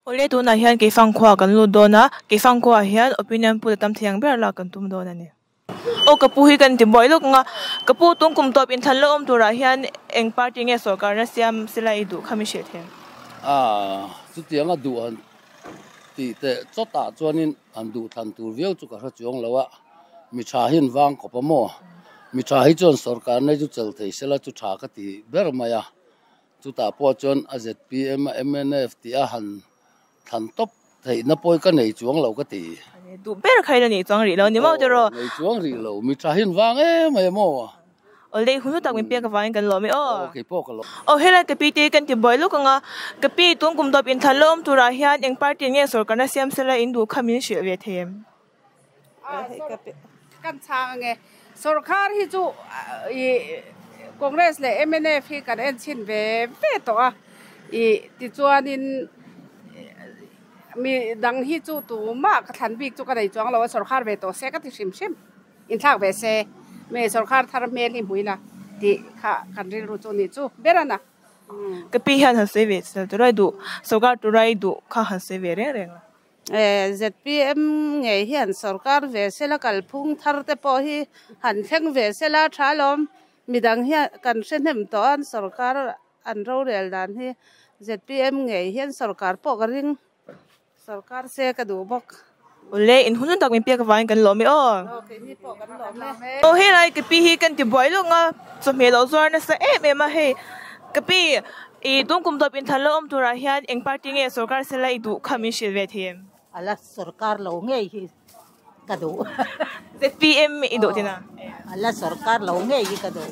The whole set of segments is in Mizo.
Awle tunah hian Keifang khua kan lut dawn a, Keifang khuaah hian opinion poll a tam thei ang ber lak kan tum dawn a ni. Aw ka pu hi kan ti buai lawk ang a, ka pu tung kum tawp inthlan la awm turah hian eng party nge sawrkarna siam se la i duh kha mi hrilh thei ang? A, chutiang a duh han tih teh chawtah chuanin han duh thlan tur viau chu ka hre chuang lo a, mi tha hi an vang kawp a maw? Mi tha hi chuan sawrkarna hi chu chel thei se la chu tha ka ti ber mai a. Chutah pawh chuan a zpm a mnf tih a han thlan tawp theihna pawi ka nei chuang lo ka ti. Duh ber kha ila nei chuang rih lo ni maw tiraw? Nei chuang rih lo, mi tha hin vang em em aw. Aw lei hun tak min pek avangin kan lawm e aw. Aw kei pawh ka lawm. Aw helai ka pi te kan ti buai lawk ang a, ka pi tun kum tawp inthlan la awm turah hian eng party nge sawrkarna siam sela in duh kha min hrilh ve thei em? Kan chhang ange. Sorkar hi chu i Congress leh mnf hi kan en chhin ve ve tawh a. I tichuanin mi dang hi chu tumah ka thlan bik chu ka nei chuang lo a, sorkar ve tawh se ka ti hrim hrim. Inthlak ve se mi sorkar thar hmel hi hmui la tih kha kan rilru chu nih chu ber a na. Ka pi hian han sawi ve chhel tur a duh, sorkar tura i duh kha han sawi ve reng reng la. Zpm ngei hian sorkar ve sela kalphung thar te pawh hi han thleng ve sela tha alawm. Midang hian kan hre hnem tawh a an sorkar an rorel dan hi zpm ngei hian sorkar pawh ka ring sorkar se ka duh bawk. Awle in hun tak min pek avangin kan lawm e aw. Aw keini pawh kan lawm e. Aw helai ka pi hi kan ti buai lawk a chawhmeh loh zuar nasa em em a hei ka pi I tun kum tawp inthan lo awm turah hian eng party nge sorkar sela i duh kha min hrilh ve thei em? A la sorkar lo ngei hi ka duh. Zpm i duh tina? A la sorkar lo ngei hi ka duh.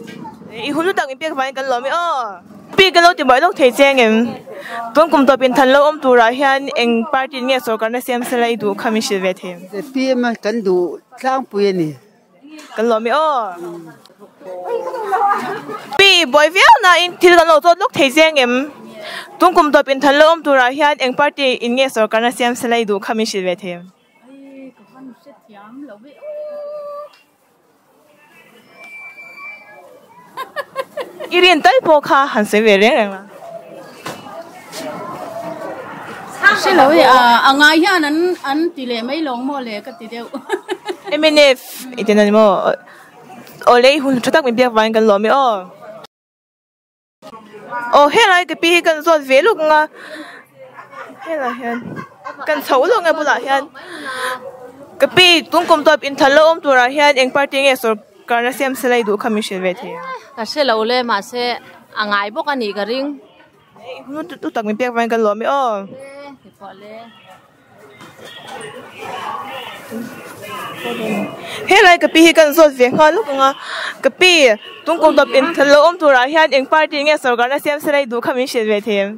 I hun hlu tak min pek vangin kan lawm e aw. Pi ka lo ti buai lawk thei che angem? Tun kum tawp inthan lo awm turah hian eng party nge sorkarna siam sela i duh kha min hrilh ve thei em? Zpm a kan duh tlangpui a ni. Kan lawm i aw. Pi buai viau nain thil kan lo zawt lawk thei zeng em? Tun kum tawp inthan lo awm turah hian eng party in nge sorkarna siam sela i duh kha min hrilh ve thei em? I rin tal pawh kha han sawi ve reng reng la. Hre lo e a, a ngai hian an an ti leh mai lawng maw le ka ti deuh. Mnf i ti na ni maw? Aw lei hun tha tak min biak vangin kan lawm e aw. Aw helai ka pi hi kan zawt ve lawk ang a, helai hian kan chho lawk ang a bulah hian ka pi tun kum tawp inthan lo awm turah hian eng party nge sawrkarna siam se lai duh kha min hrilh ve thei ang. Ka hre lo le mahse a ngai bawk a nih ka ring. Tu tak min pek vangin kan lawm e aw. Helai ka pi hi kan zawt ve nghal lawk ang a, ka pi tung kum tawp in lo awm turah hian eng party nge sorkarna siam se lai duh kha min hrilh ve thei em?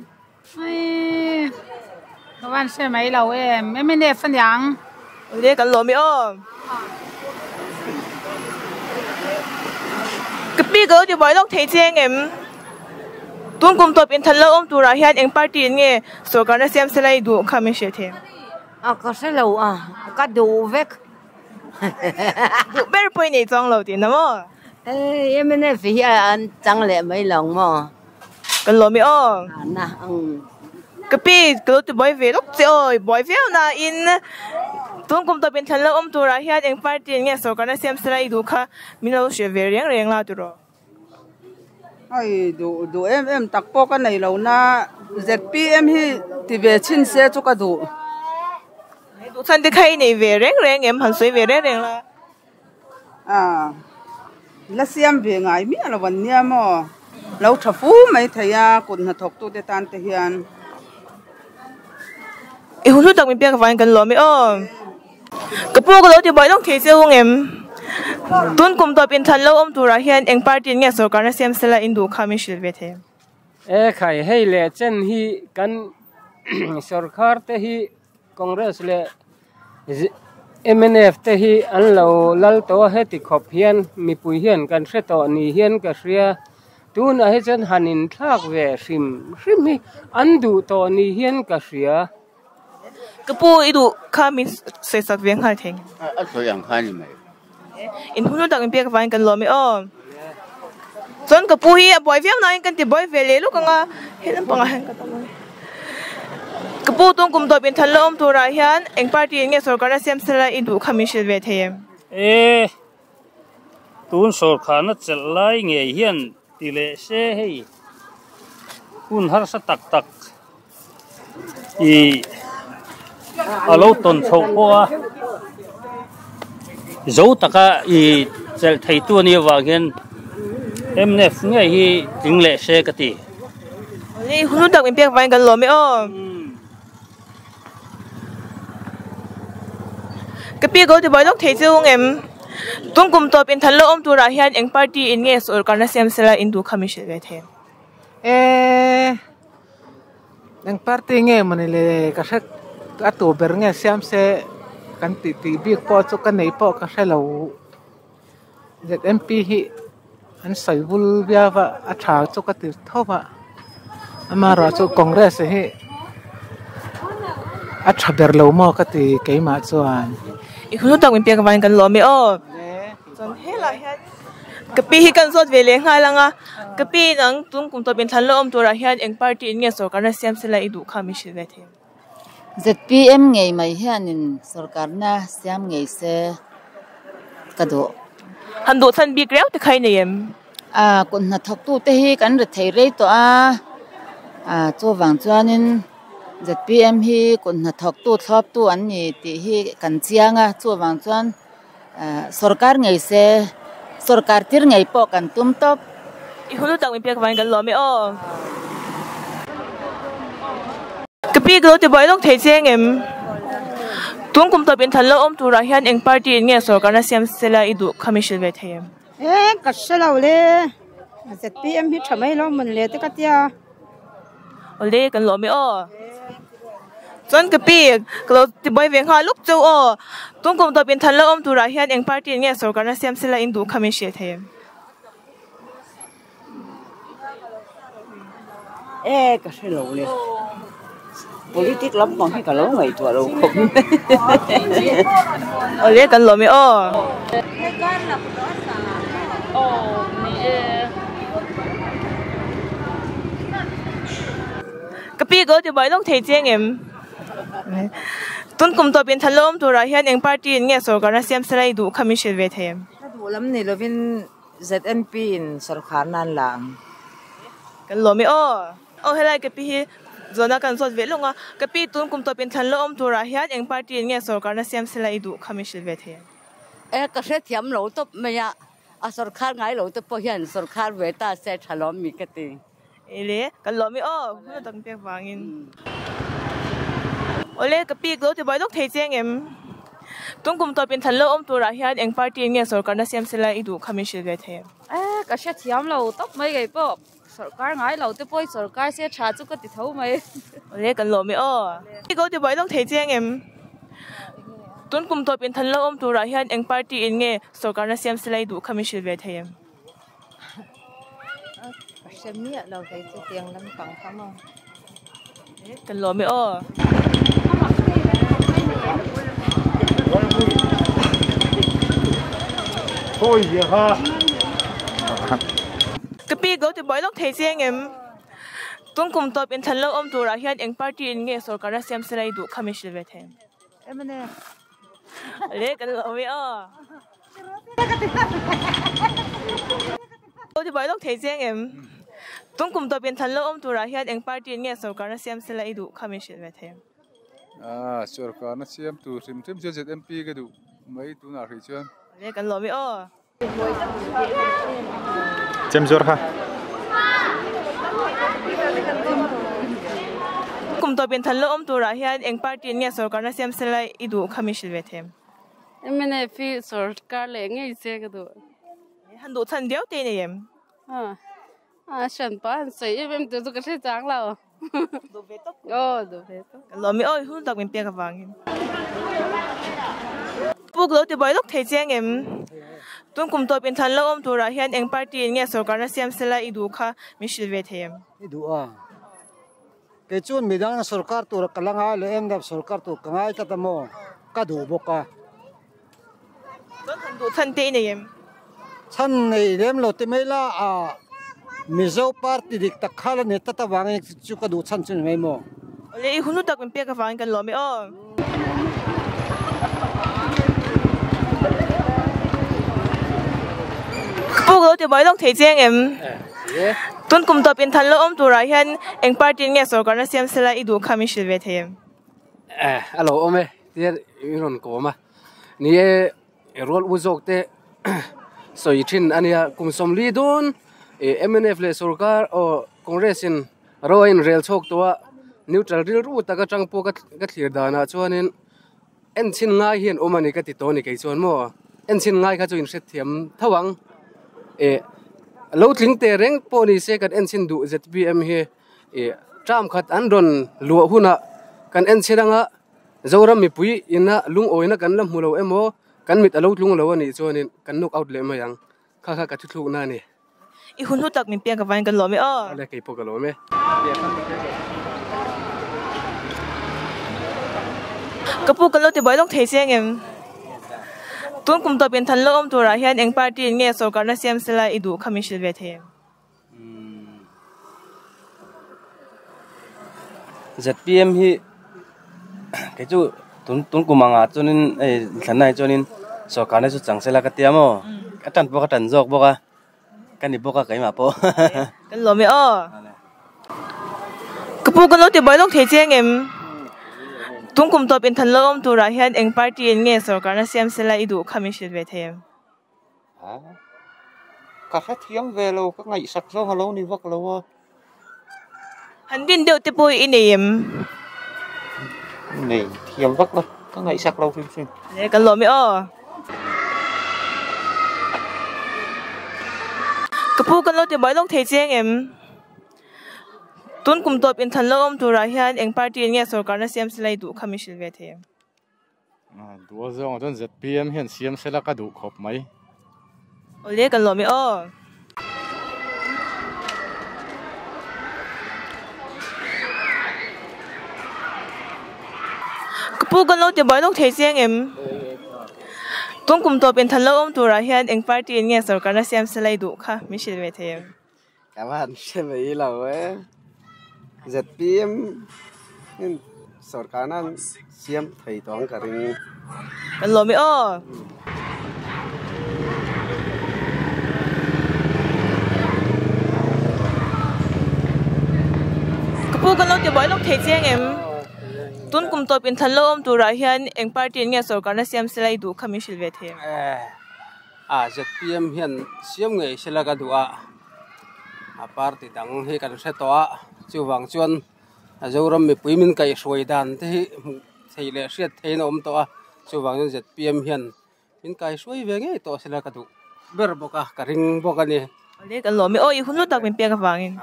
Aii ka van hre mai lo em, mnf aniang. Awle kan lawm e aw. Ka pi ka lo ti buai lawk thei che ang em? Tun kum tawp inthan lo awm turah hian eng party in nge sorkarna siam se lai duh kha min hrilh thei? A ka hre lo a, ka duh vek. Duh ber pawh i nei chuang lo tihna maw? Hei mnf hi an chang leh mai lo maw? Kan lawm i aw. Na ang. Ka pi ka lo ti buai ve lawk che aw, i buai viau na in tun kum tawp inthan lo awm turah hian eng party in nge sorkarna siam se lai duh kha min lo hrilh ve reng reng la tiraw? Hei duh duh em em tak pawh ka nei lo na zpm hi ti ve chhin se chu ka duh. Duh chhan te kha i nei ve reng reng em han sawi ve reng reng la. A la siam ve ngai miah lo an nia maw lo tha fu mai thei a kut hnathawk tute tan te hian. I hun hlu tak min pek avangin kan lawm e aw. Ka pu ka lo ti buai lawk thei che u ngem. Tun kum tawp inthan lo awm turah hian eng party in nge sorkarna siam sela in duh kha min hrilh ve thei. E khai hei leh chen hi kan sorkar te hi Congress leh mnf te hi an lo lal tawh a heti khawp hian mipui hian kan hre tawh ni hian ka hria tunah hi chuan han inthlak ve hrim hrim hi an duh tawh ni hian ka hria. Ka pu i duh kha min sawi sak ve nghal thei. A sawi ang kha a ni mai. In hun tak min pek avangin kan lawm e aw. Chuan ka pu hi a buai viau nain kan ti buai ve leh lawk ang a, he lampangah hian ka tam ang e. Ka pu tung kum tawp in than la awm turah hian eng party in nge sorkarna siam sela i duh kha min hrilh ve thei em? E, tun sorkarna chelh lai ngei hian ti leh se hei hun harsa tak tak i a lo tawn chhoh pawh a, zo taka i chelh theitu a nih avang hian mnf ngei hi tling leh se ka ti. Awle i hun tak min pek vangin kan lawm e aw. Ka pi goal tibuai lawk thei chu ngem? Tung kum tawp in than lo awm turah hian eng party in nge sawrkarna siam sela in duh kha min hrilh ve thei? E eng party nge mawni le ka hre a tu ber nge siam se kan tih tih bik pawh chu ka nei pawh ka hre lo ZMP hi an sawi bul viau a a tha chu ka ti tho a amaherawhchu congress hi a tha ber lo maw ka ti keimah chuan. I hnu tak min pek avangin kan lawm e aw. Chuan helaiah hian ka pi hi kan zawt ve leh nghal ang a, ka pi nang tung kum tawp inthlan la awm turah hian eng party in nge sorkarna siam sela i duh kha min hrilh ve thei. ZPM ngei mai hianin sorkarna siam ngei se ka duh. Han duh chhan bik riau te kha i nei em? A kut hnathawktute hi kan ri thei rei tawh a, a chuvang chuanin ZPM hi kut hnathawktu thlawptu an ni tih hi kan chiang a, chuvang chuan sorkar ngei se, sorkar tir ngei pawh kan tum tawp. I hun tak min pek vangin kan lawm e aw. Ka pi ka lo ti buai lawk thei che engem? Tun kum tawp inthan lo awm turah hian eng party in nge sorkarna siam sela i duh kha min hrilh ve thei em? E ka hre lo le, ZPM hi tha mai lo mawn le te ka tia. Awle kan lawm e aw. Chuan ka pi ka lo ti buai ve nghal luk cheu aw. Tun kum tawp inthan lo awm turah hian eng party in nge sorkarna siam sela in duh kha min hrilh thei em? E ka hre lo le politic lampang hi ka lo ngaihtuah lo khawp mai. Awle kan lawm e aw. Ka pi ka lo ti buai lawk thei che ngem? Tun kum tawp in than lawm turah hian eng party in nge sorkarna siam sela i duh kha min hrilh ve thei em? Ka duh lam ni lovin ZNP in sawrkhar nan la ang. Kan lawm e aw. Aw helai ka pi hi zawhna kan zawt ve lawng a, ka pi tun kum tawp inthlan la awm turah hian eng party in nge sawrkarna siam sela i duh kha min hrilh ve thei em? E ka hrethiam lo tawp mai a, a sawrkhar ngai lo te pawh hian sawrkhar ve ta se tha lawm mi ka ti. E le, kan lawm e aw, hun a dang pek vangin. Awle, ka pi ka lo ti buai lawk thei che engem? Tung kum tawp inthlan lo awm turah hian eng party in nge sawrkarna siam sela i duh kha min hrilh ve thei em? E, ka hrethiam lo tawp mai kei pawh, sawrkar ngai lo te pawh i sawrkar se tha chu ka ti tho mai. Awle, kan lawm e aw. Ka lo ti buai lawk thei che engem? Tun kum tawp inthlan lo awm turah hian eng party in nge sawrkarna siam sela i duh kha min hrilh ve thei em? Ka hre miah lo hei chu tiang lampang kha maw. Kan lawm e aw. Ka pi ka lo ti buai lawk thei che engem? Tung kum tawp inthlan lo awm turah hian eng party in nge sorkarna siam sela i duh kha min hrilh ve thei em? Le kan lawm e aw. Ti buai lawk thei che engem? Tung kum tawp inthlan lo awm turah hian eng party in nge sorkarna siam sela i duh kha min hrilh ve thei em? Aaa sorkarna siam tur hrim hrim chuan ZMP ka duh mai tunah hrih chuan. Le kan lawm e aw. Chem zuar kha. Kum tawp inthlan lo awm turah hian eng party in nge sorkarna siam sela i duh kha min hrilh ve thei em? Mnf hi sorkar leh ngei che ka duh. Han duh chhan viau te nei em? A hran pa han sawi em em tur chu ka hre chang lo. Duh ve tawp. Aw duh ve tawp. Ka lawm i awi hun tak min pek avangin. Puk lo ti buai lawk thei che angem? Tun kum tawp inthlan lo awm turah hian eng party in nge sorkarna siam sela i duh kha min hrilh ve thei em? I duh a. Kei chuan midang sorkar tur ka la ngai leh em sorkar tur ka ngai tlat a maw? Ka duh bawk a. Chuan han duh chhan te i nei em? Chhan nei lem lo ti mai la a Mizo party dik tak kha la ni tlat avangin chu ka duh chhan chu ni mai maw? Awle i hun hlu tak min pek avangin kan lawm e aw. Ka pu ka lo ti buai lawk thei chiang em? Tun kum tawp inthan lo awm turah hian eng party in nge sorkarna siam sela i duh kha min hrilh ve thei em? A lo awm e, tia i rawn kawm a. Ni e, rual u zawk te sawi thin a nia, kum 40 dawn mnf leh sorkar aw Congress in ro a inrel chhawk tawh a, neutral rilru tak atang pawh ka thlir danah chuanin en chhin ngai hian awm a ni ka ti tawh a ni kei chuan maw, en chhin ngai kha chu inhrethiam tho ang eh lo tling teh reng pawh ni se kan en chhin duh zpm hi eh term khat an rawn luah hunah kan en chhin anga Zoram mipui ina lungawina kan la hmu lo emaw kan mit a lo tlung lo a nih chuanin kan knock out leh mai ang kha kha ka thuthlukna a ni. I hun hlu tak min piang ka vain kan lawm e aw. Awle kei pawh ka lawm e. Ka pu kan lo ti buai lawk thei chiang em? Tun kum tawp in than lo awm turah hian eng party in nge sorkarna siam sela i duh kha min hrilh ve thei em? ZPM hi kei chu tun tun kum angah chuanin hei thlanna ah chuanin sorkarna chu chang sela ka tia maw ka tan pawh ka tan zawk bawk a ka ni bawk a keimah pawh. Kan lawm e aw. Ka pu kan lo ti buai lawk thei chiang em? Tun kum tawp inthan lo awm turah hian eng party in nge sorkarna siam sela i duh kha min hrilh ve thei em? Ka hrethiam ve lo, ka ngaihsak zawng a lo ni vak lo a. Han din deuh te pawh i nei em? Nei thiam vak lo, ka ngaihsak lo hrim hrim. Le kan lawm e aw. Ka pu kan lo ti buai lawk thei chiang em? Tun kum tawp inthan lo awm turah hian eng party in nge sorkarna siam silai duh kha min hrilh ve thei em? Duh zawngah chuan zpm hian siam sela ka duh khawp mai. Awle kan lawm e aw. Ka pu kan lo ti buai lawk thei chiang em? Tun kum tawp inthan lo awm turah hian eng party in nge sorkarna siam sela i duh kha min hrilh ve thei em? Ka va han hre mai lo e. Zpm in sorkarna an siam thei tawh ang ka ring. Kan lawm e aw. Ka pu kan lo ti buai lawk thei chiang em? Tun kum tawp inthlan lo awm turah hian eng party in nge sorkarna siam sela i duh kha min hrilh ve thei em? A zpm hian siam ngei sela ka duh a, a party dang hi kan hre tawh a, chuvang chuan a Zoram mipui min kaihhruai dan te hi hmuh theih leh hriat theihin a awm tawh a, chuvang chuan zpm hian min kaihhruai ve ngei tawh sela ka duh ber bawk a, ka ring bawk a ni. Awle kan lawm e aw i hun hlu tak min pek avangin.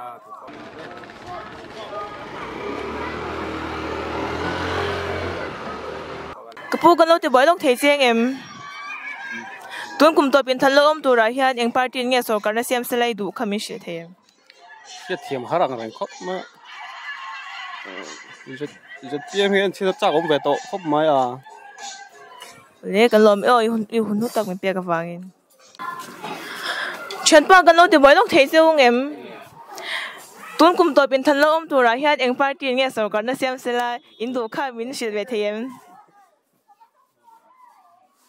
Ka pu kan lo ti buai lawk thei chiang em? Tun kum tawp inthan lo awm turah hian eng party in nge sorkarna siam sela i duh kha min hrilh thei em? Hriatthiam har ang reng khawp mai a. ZPM hi en chhin a chak awm ve tawh khawp mai a. Awle kan lawm e aw i hun hlu tak min pek avangin. Thianpa kan lo ti buai lawk thei che u ngem? Tun kum tawp inthan lo awm turah hian eng party in nge sorkarna siam sela in duh kha min hrilh ve thei em?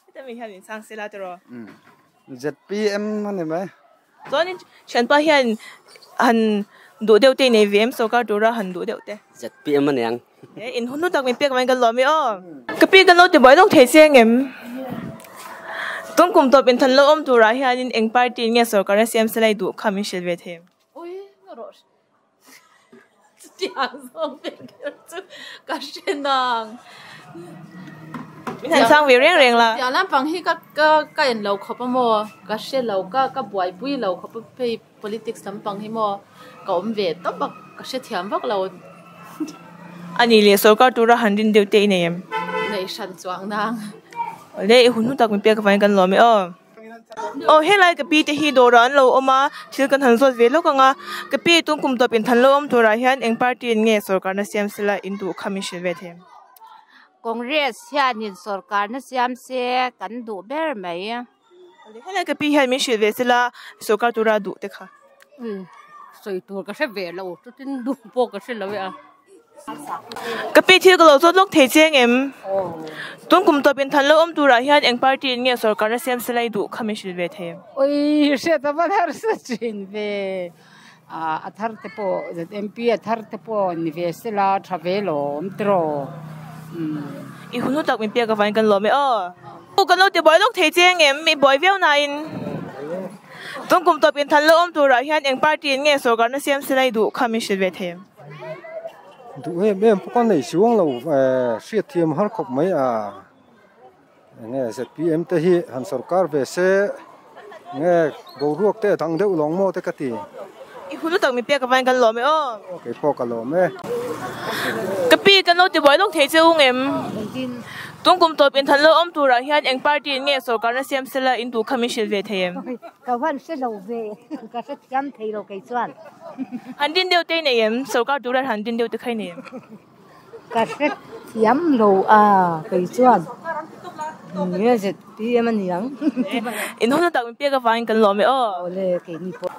Heta mi hian min chhang sela tiraw? Zpm a ni mai. Chuanin thianpa hian han duh deuh te i nei ve em sorkar tura han duh deuh te? Zpm a niang. He in hun hlu tak min pek mai kan lawm i aw. Ka pi kan lo ti buai lawk thei che ngem? Tun kum tawp inthan lo awm turah hianin eng party in nge sorkarna siam sela i duh kha min hrilh ve thei em? Ui rawh chutiang zawng ve kher chu ka hre nang. Min han chhang ve reng reng la. Tiang lampang hi ka ka ka en lo khawp a maw? Ka hre lo ka ka buaipui lo khawp a phei Politics lampang hi maw ka awm ve tawp a, ka hrethiam vak lo. A nih leh sorkar tura han rin deuh te i nei em? Nei hran chuang nang. Awle i hun hnu tak min pek avangin kan lawm e aw. Aw helai ka pi te hi dawrah an lo awm a, thil kan han zawt ve lawk ang a. Ka pi tun kum tawp in than lo awm turah hian eng party in nge sorkarna siam sela in duh kha min hrilh ve thei em? Congress hianin sorkarna siam se kan duh ber mai. Helai ka pi hian min hrilh ve sela sorkar tura duh te kha. Sawi tur ka hre ve lo chutin duh pawh ka hre lo e a. Ka pi thil ka lo zawt lawk thei che engem? Tun kum tawp inthan lo awm turah hian eng party in nge sorkarna siam se lai duh kha min hrilh ve thei em? Oi, hriat a van harsa thin ve. A thar te pawh ZMP a thar te pawh ni ve se la tha ve lawm tiraw. I hun hlu tak min pek avangin kan lawm e aw. U kan lo ti buai lawk thei che engem? I buai viau nain tun kum tawp inthan lo awm turah hian eng party in nge sorkarna siam se lai duh kha min hrilh ve thei em? Duh em em pawh ka nei chuang lo hriat thiam har khawp mai a enge zpm te hi han sorkar ve se nge boruak te a dang deuh lawng maw te ka ti. I hun lutak mi pek avain kan lawm e aw. Kei pawh ka lawm e. Ka pi kan lo ti buai lawk thei che u ngem. Tun kum tawp inthan lo awm turah hian eng party in nge sorkarna siam sela in duh kha min hrilh ve thei em? Ka van hre lo ve, ka hre thiam thei lo kei chuan. Han din deuh te i nei em? Sorkar tura han din deuh te kha i nei em? Ka hre thiam lo a kei chuan nge ZPM a niang. In hawna tak min pek avangin kan lawm e aw. Awle keini pawh.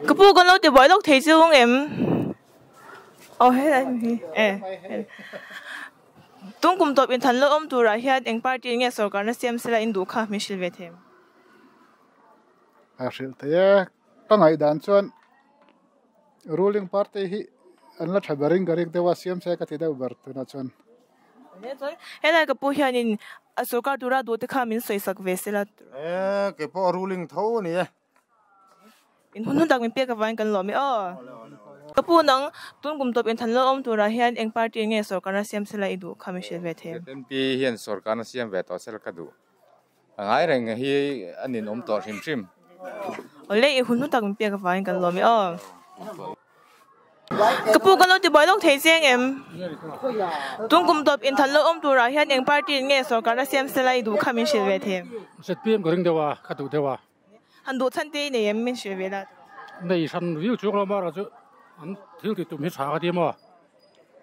Ka pu kan lo ti buai lawk thei chu ngem? Aw helai hi e. Tun kum tawp inthan lo awm turah hian eng party nge sorkarna siam sela in duh kha min hrilh ve thei em? A hrilh thei e. Ka ngaihdan chuan ruling party hi an la tha berin ka ring deuh a, siam se ka ti deuh ber tunah chuan. Helai ka pu hianin a sorkar tura duh te kha min sawisak ve sela. E, kei pawh ruling tho a ni e. In hun hun tak min pek avangin kan lawm e aw. Ka pu nang tun kum tawp inthan lo awm turah hian eng party nge sorkarna siam sela i duh kha min hrilh ve thei em? ZMP hian sorkarna siam ve tawh sela ka duh. A ngai reng hi a ninawm tawh hrim hrim. Awle i hun hnu tak min pek avangin kan lawm e aw. Ka pu kan lo ti buai lawk thei chiang em? Tun kum tawp inthan lo awm turah hian eng party in nge sorkarna siam sela i duh kha min hrilh ve thei em? ZPM ka ring deuh a, ka duh deuh a. Han duh chhan te i nei em min hrilh ve la? Nei hran viau chuang lo mara chu an thil tih tum hi tha ka ti maw?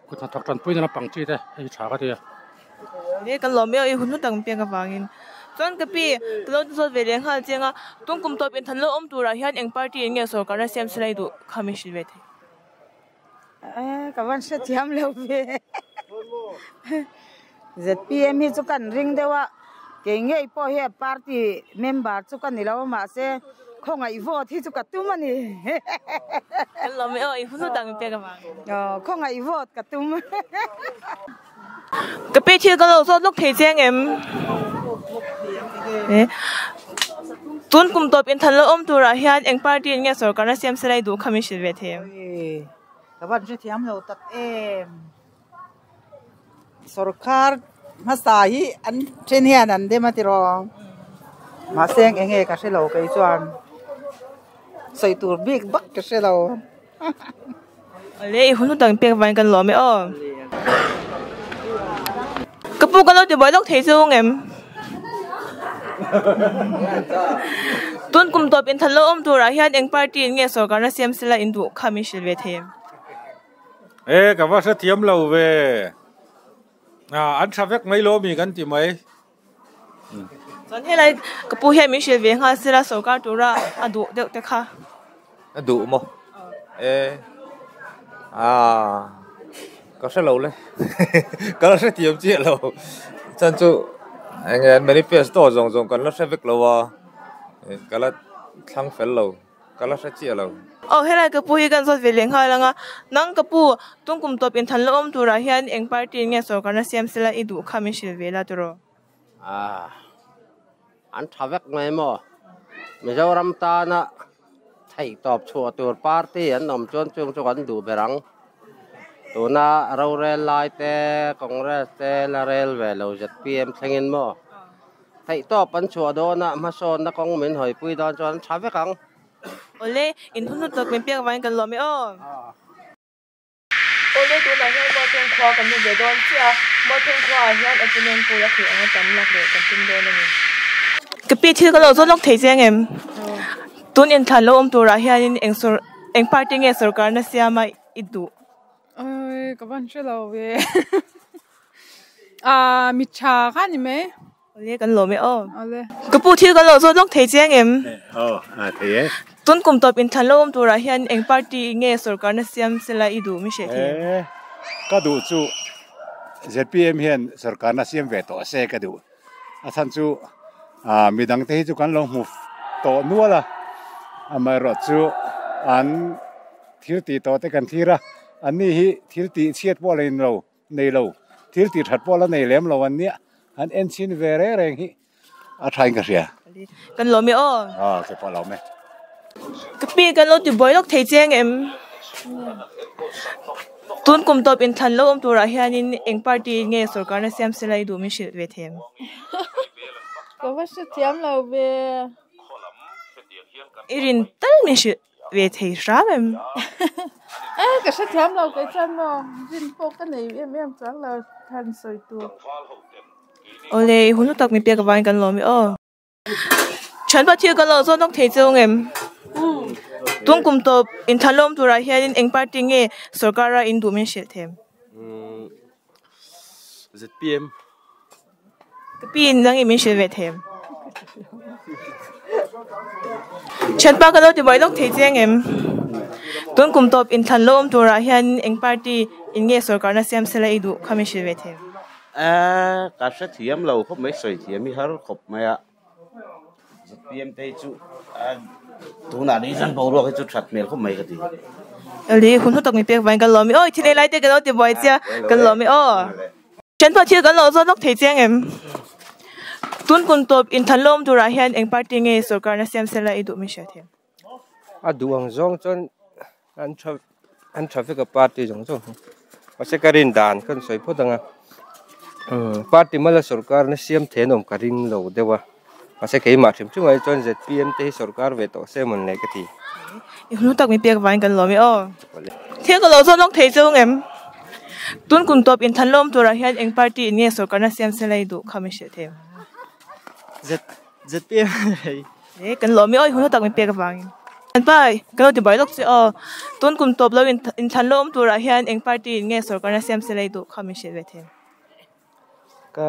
Kut hnathawk tanpui nana pang chi te hei hi tha ka ti a. He kan lawm eo i hun hnu tak min pek avangin chuan ka pi ka lo zawt ve leh nghal chiang a, tung kum tawp inthan lo awm turah hian eng party in nge sorkarna siam se lai duh kha min hrilh ve thei. Ka van hrethiam lo ve. ZPM hi chu kan ring deuh a, kei ngei pawh hi a party member chu ka ni lo a mahse khawngaih vote hi chu ka tum a ni. Kan lawm e aw, i hun dang pek avang. Aw, khawngaih vote ka tum. Ka pe thil ka lo zawt lawk thei che angem? Tun kum tawp inthan lo awm turah hian eng party in nge sorkarna siam se lai duh kha min hrilh ve thei em? Ka van hrethiam lo tak em. Sorkar hmasa hi an then hian an dem a tiraw mahse eng nge ka hrelo kei chuan sawi tur bik vak ka hrelo. Awle i hun dang pek vangin kan lawm e aw. Ka pu kan lo ti buai lawk thei chu ngem. Tun kum tawp inthan lo awm turah hian eng party in nge sorkarna siam sela in duh kha min hrilh ve thei em? E ka va hrethiam lo ve. A an tha vek mai lo mi kan ti mai. Chuan helai ka pu hian min hrilh ve nghal sela sorkar tura a duh deuh te kha. A duh maw? E a ka hre lo le. Ka la hrethiam chiah lo. Chuan chu eng nge an manifesto zawng zawng kan la hre vek lo a. Ka la thlang fel lo. Ka la hre chiah lo. Aw helai ka pu hi kan zawt ve leh nghal ang a, nang ka pu, tung kum tawp inthan la awm turah hian eng party in nge sorkarna siam sela i duh kha min hrilh ve la tiraw? Ah, an tha vek mai maw? Mizoram tana theihtawp chhuah tur party an awm chuan chung chu kan duh ber ang. Tuna rorel lai te, Congress te la rel ve lo zpm thlengin maw? Theihtawp an chhuah dawn a, hmasawnna kawng min hawipui dawn chuan an tha vek ang. Awle, in hun hlut tak min pek avangin kan lawm e aw. Awle, tunah hian Mualpheng khua kan lut ve dawn chiah a, Mualpheng khuaah hian opinion poll a theih anga tam lak leh kan tum dawn a ni. Ka pi thil ka lo zawn lawk thei che ang em? Tun inthlan lo awm turah hianin eng sawr eng party nge sorkarna siama i duh? Oi, ka van hre lo ve. Ah, mi tha kha ni mai. Awle, kan lawm e aw. Awle. Ka pu thil kan lo zawt lawk thei che ang em? Aw, a thei e. Tun kum tawp inthlan lo awm turah hian eng party nge sorkarna siam sela i duh mi hriat thei em? E, Ka duh chu zpm hian sorkarna siam ve tawh se ka duh. A chhan chu ah midang te hi chu kan lo hmu tawh nual a, amaherawh chu an thil tih tawh te kan thlir a, an ni hi thil tih chhiat pawh la in lo nei lo, thil tih that pawh la nei lem lo an nia, an en chhin ve reng reng hi. A tha in ka hria. Kan lawm e aw. Aw ke pawh lawm e. Ka pi kan lo ti buai lawk thei che ang em? Tun kum tawp inthlan lo awm turah hianin eng party nge sorkarna siam sela i duh min hrilh ve thei em? Ka va hre thiam lo ve. I rin tal min hrilh ve thei hram em? E ka hre thiam lo kei chuan maw rin pawh ka nei em em chuang lo han sawi tur. Awle i hun tak min pek avangin kan lawm e aw. Thianpa thil kan lo zawn nawk thei cheu ngem? Tung kum tawp inthan lawm turah hianin eng party nge sorkara in duh min hrilh them? ZPM. Ka pi in nang in min hrilh ve them? Thianpa kan lo ti buai lawk thei che ngem? Tun kum tawp inthlan lawm turah hianin eng party in nge sorkarna siam sela i duh kha min hrilh ve them? A ka hre thiam lo khawp mai, sawi thiam hi har khawp mai a. ZPM te hi chu tunah ni hian boruak hi chu that hmel khawp mai ka ti. Eli hun hlu tak min pek vain kan lawm i aw, thil ei lai te kan lo ti buai chia kan lawm i aw. Thian pawh thil kan lo zawt lawk thei chiang em? Tun kum tawp inthan lawm turah hian eng party nge sorkarna siam sela i duh min hriat em? A duh ang zawng chuan an tha an tha vek a party zawng zawng hi mahse ka rin dan ka rawn sawi phawt ang a party mala sorkar na siam thei an awm ka ring lo deuh a mahse keimah hrim hrim ah hi chuan zpm te hi sorkar ve tawh se mawn le ka ti. I hnu tak mi pek vangin kan lawm e aw. Thil ka lo zawn lawk thei cheu ngem? Tun kum tawp inthan lawm turah hian eng party in nge sorkarna siam se la i duh kha min hrilh thei em? Zpm hei. E kan lawm i awi hun tak min pek avangin. Kan pa kan lo ti buai lawk che aw. Tun kum tawp lo inthlan lo awm turah hian eng party in nge sorkarna siam se lei duh kha min hrilh ve thei. Ka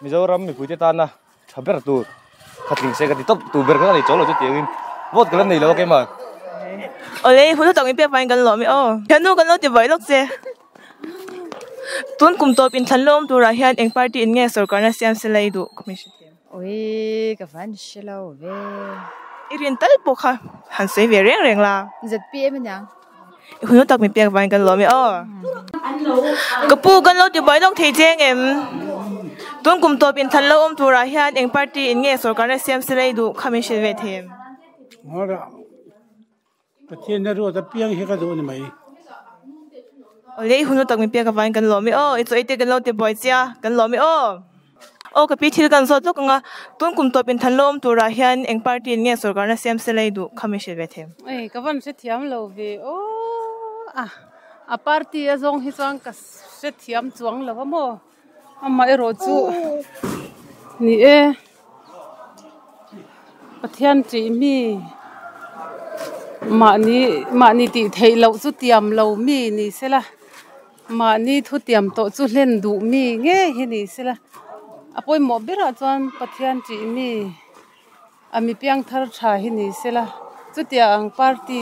Mizoram mipuite tana tha ber tur khatling se ka ti tawp tur ber kha ka nei chawl lo chu tiangin vote ka la nei lo a keimah. Awle hun tak min pek avangin kan lawm i aw. Thiannu kan lo ti buai lawk che. Tun kum tawp inthlan lo awm turah hian eng party in nge sorkarna siam se lei duh kha min hrilh thei. Ui ka van hre lo ve. I rin tal pawh kha han sawi ve reng reng la. ZPM aniang. I hun tak min pek vangin kan lawm e aw. Ka pu kan lo ti buai lawk thei che ngem? Tun kum tawp inthlan lo awm turah hian eng party in nge sorkarna siam se lei duh kha min hrilh ve thei em? Pathian a ruat apiang hi ka duh a ni mai. Awle i hun tak min pek avangin kan lawm e aw, i chaw ite kan lo ti buai chia, kan lawm e aw. Aw ka pi thil kan zawt lawk ang a, tun kum tawp in than lawm turah hian eng party in nge sorkarna siam se lei duh kha min hrilh ve thei. Ei ka van hrethiam lo ve aw a, a party a zawng hi chuan ka hrethiam chuang lo a maw, amaherawh chu ni e. Pathian tih mi mahni mahni tih theih loh chu tiam lo mi ni sela mahni thu tiam tawh chu hlen duh mi ngei hi ni sela a pawimawh berah chuan Pathian tih mi a mi piang thar tha hi ni sela chutiang party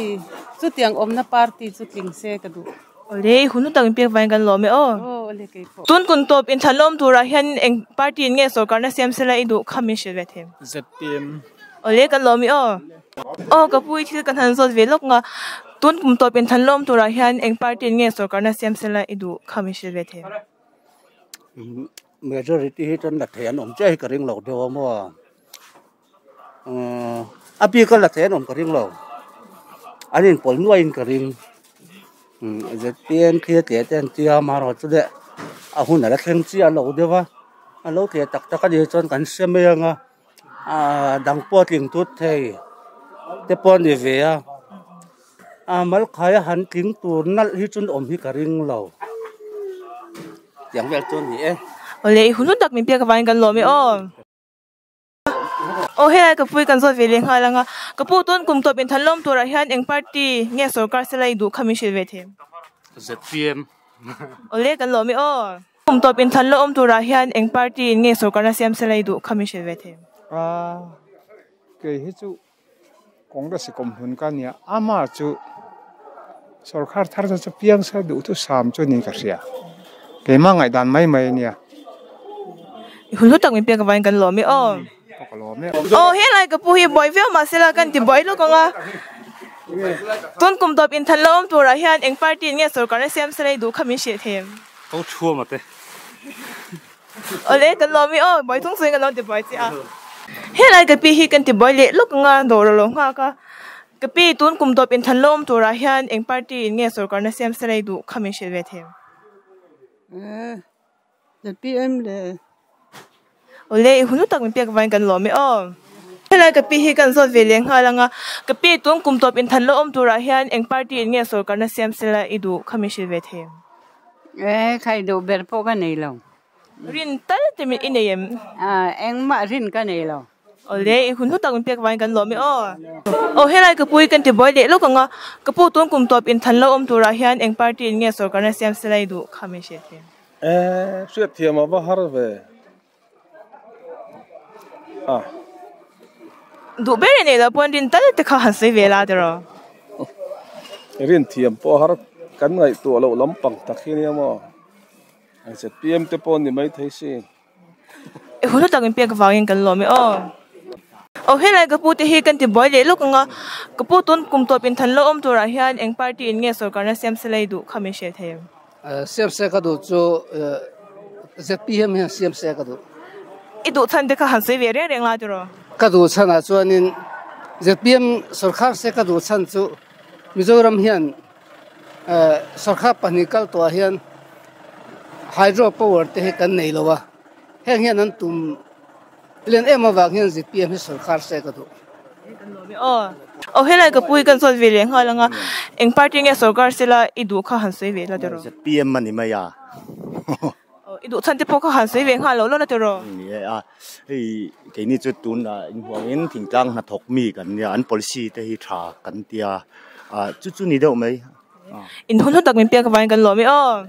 chutiang awmna party chu tling se ka duh. Awle i hun tak in pek vangin kan lawm e aw. Tun kun tawp in thlan lawm turah hian eng party in nge sorkarna siam sela i duh kha min hrilh ve thei. ZPM. Awle kan lawm i aw. Aw ka pu i thil kan han zawt ve lawk nga. Tun kum tawp in thlan lawm turah hian eng party in nge sorkarna siam sela i duh kha min hrilh ve thei. Majority hi chuan la thei an awm chiah hi ka ring lo deuh a maw. A bik a la thei an awm ka ring lo an inpawl nuaiin ka ring zpm khi a tleh te an tia amaherawh chu leh a hun a la thleng chiah lo deuh a a lo tleh tak tak a nih chuan kan hre mai ang a ahh dang pawh a tling tut thei te pawh a ni ve a a malkhai a han tling tur nalh hi chu an awm hi ka ring lo tiang vel chu a ni e. Awle i hun tak min pek avangin kan lawm e aw. Aw helai ka pui kan zawt ve leh nghal ang a, ka pu tun kum tawp inthan lawm turah hian eng party nge sorkar sela i duh kha min hrilh ve thei? Zpm. Awle kan lawm e aw. Kum tawp inthan lawm turah hian eng party in nge sorkarna siam sela i duh kha min hrilh ve thei? A kei hi chu Congress i kawm hun ka nia, ama chu Sorkar thar te chu piang se duh chu sam chu niin ka hria. Keimah ngaihdan mai mai a nia. I hun hlu tak min pek avangin kan lawm e aw. Ka lawm e. Aw helai ka pu hi buai viau mahsela kan ti buai lawk ang a. Tun kum tawp inthan la awm turah hian eng party in nge sorkarna siam se lei duh kha min hrilh thei em? Ho thuam a te. Awle kan lawm e aw buai thung chuin kan lo ti buai che a. Helai ka pi hi kan ti buai leh lawk ang a dawr a lo nghak a. Ka pi tun kum tawp inthan la awm turah hian eng party in nge sorkarna siam se lei duh kha min hrilh ve thei em? ZPM le. Awle i hun tak min pek vain kan lawm e aw. Helai ka pi hi kan zawt ve leh nghal anga ka pi tun kum tawp inthan la awm turah hian eng party in nge sorkarna siam sela i duh kha min hrilh ve thei em? E khai duh ber pawh ka nei lo. Rin tal te min i nei em? Engmah rin ka nei lo. Awle i hun hlu tak min pek vain kan lawm e aw. Aw helai ka pu hi kan ti buai leh lawk ang a, ka pu tun kum tawp inthan lo awm turah hian eng party in nge sorkarna siam sela i duh kha min hriat thiam. E hriat thiam a va har ve a. Duh ber i neih loh pawn rin tal te kha han sawi ve la tiraw. Rin thiam pawh har kan ngaihtuah loh lampang tak hi nia maw. Ang ZPM te pawh ni mai thei si. I hun tak min pek vangin kan lawm e aw. Aw helai ka pu te hi kan ti buai leh lawk ang a, ka pu tun kum tawp in than lo awm turah hian eng party in nge sorkarna siam se lei duh kha min hriat thei em? Siam se ka duh chu ZPM hian siam se ka duh. I duh chhan te kha han sawi ve reng reng la tiraw? Ka duh chhan ah chuanin ZPM sorkar se ka duh chhan chu Mizoram hian Sorkar pahnih kal tawhah hian hydro power te hi kan nei lo a, heng hian an tum len em avang hian zpm hi sorkar se ka duh. Aw helai ka pu hi kan zawt ve leh nghal ang a, eng party nge sorkar sela i duh kha han sawi ve la tiraw? Zpm a ni mai a. I duh chhan te pawh kha han sawi ve nghal lo lo la tiraw? Ni e a, hei keini chu tunah inhuangin thingtlang hnathawk mi kan nia, an policy te hi tha kan tia, ah chu chu ni deuh mai. In hun hlu tak min pek avangin kan lawm e aw.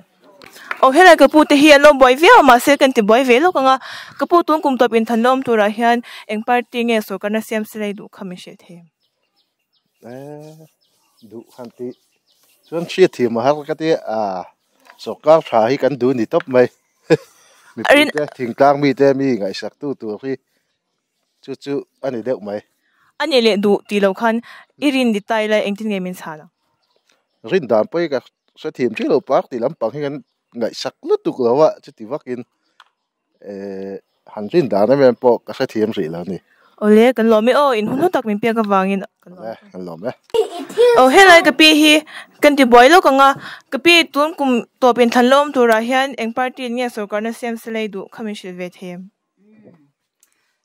Aw helai ka pu te hi an lo buai viau a mahse kan ti buai ve lawk ang a, ka pu tun kum tawp inthan la awm turah hian eng party nge sorkarna siam se lei duh kha min hrilh thei em? Duh khan tih chuan hriat thiam a har ka ti a, sawrkar tha hi kan duh ni tawp mai mipui te thingtlang mite mi ngaihsak tu tur hi chu chu a ni deuh mai. A nih leh duh tih loh khan i rin ni ta ila engtin nge min chhan ang? Rin dan pawh hi ka hrethiam ṭhin lo park tih lampang hi kan ngaihsak lutuk lo a chuti vakin Eh, han rin dan em em pawh ka hrethiam rih lo ni. Awle, kan lawm e aw, in hun hlu tak min pek avangin kan lawm e. Kan lawm e. Aw, helai ka pi hi kan ti buai lawk ang a, ka pi tun kum tawp in thlan lawm turah hian eng party in nge sorkarna siam se lei duh kha min hrilh ve thei em?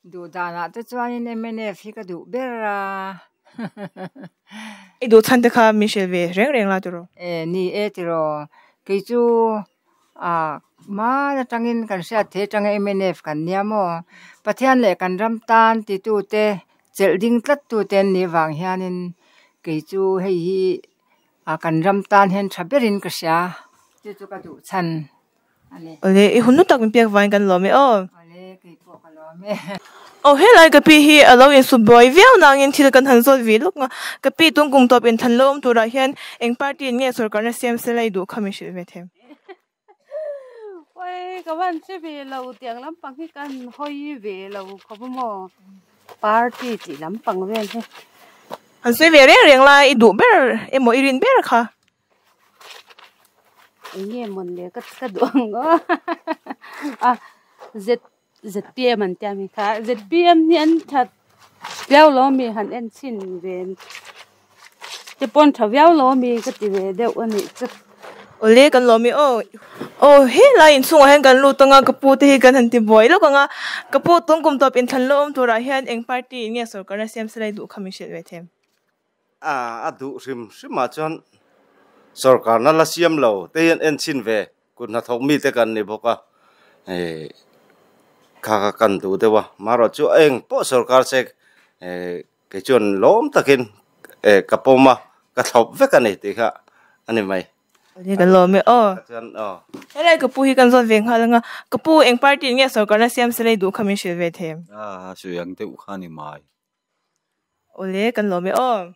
Duh danah te chuanin mnf hi ka duh ber a. I duh chhan te kha min hrilh ve reng reng la tiraw? E, ni e tiraw. Kei chu a hma atangin kan hriat thei atanga mnf kan nia maw. Pathian leh kan ram tan titute chelh ding tlat tute an nih vang hianin kei chu hei hi a kan ram tan hian tha berin ka hria. Chu chu ka duh chhan. Awle i hun tak min pek vangin kan lawm e aw. Awle kei pawh ka lawm e. Aw helai ka pi hi a lo insut buai viau nangin thil kan han zawt ve lawk nga. Ka pi tung kum tawp inthan lo awm turah hian eng party in nge sorkarna siam sela i duh kha min hrilh ve thei. Oi ka van che ve lo tiang lampang hi kan hawi ve lo khawp a maw party tih lampang vel hi. Han sawi ve reng reng la i duh ber emaw i rin ber kha. Enge mawn le ka ka duh ang aw a Z zpm an tia mi kha zpm hi an that viau lo ami han en chhin ve te pawn tha viau lo ami ka ti ve deuh a nih chu. Awle kan lawm i aw aw helai inchhungah hian kan lut anga ka pu te hi kan han ti buai lawk anga ka pu tung kum tawp inthlan lawm turah hian eng party in nge sorkarna siam selai duh kha min hrilh ve them. A duh hrim hrimah chuan sorkarna la siam lo te hian en chhin ve kut hnathawk mite kan ni bawk a, kha kha kan duh deuh a, marawh chu eng pawh sorkar se kei chuan lawm takin ka pawm a, ka thlawp vek a ni tih kha a ni mai. Awle kan lawm e aw. Helai ka pu hi kan zawt ve nghal anga, ka pu eng party in nge sorkarna siam se lei duh kha min hrilh ve thei em? A sawi ang deuh kha a ni mai. Awle kan lawm e aw.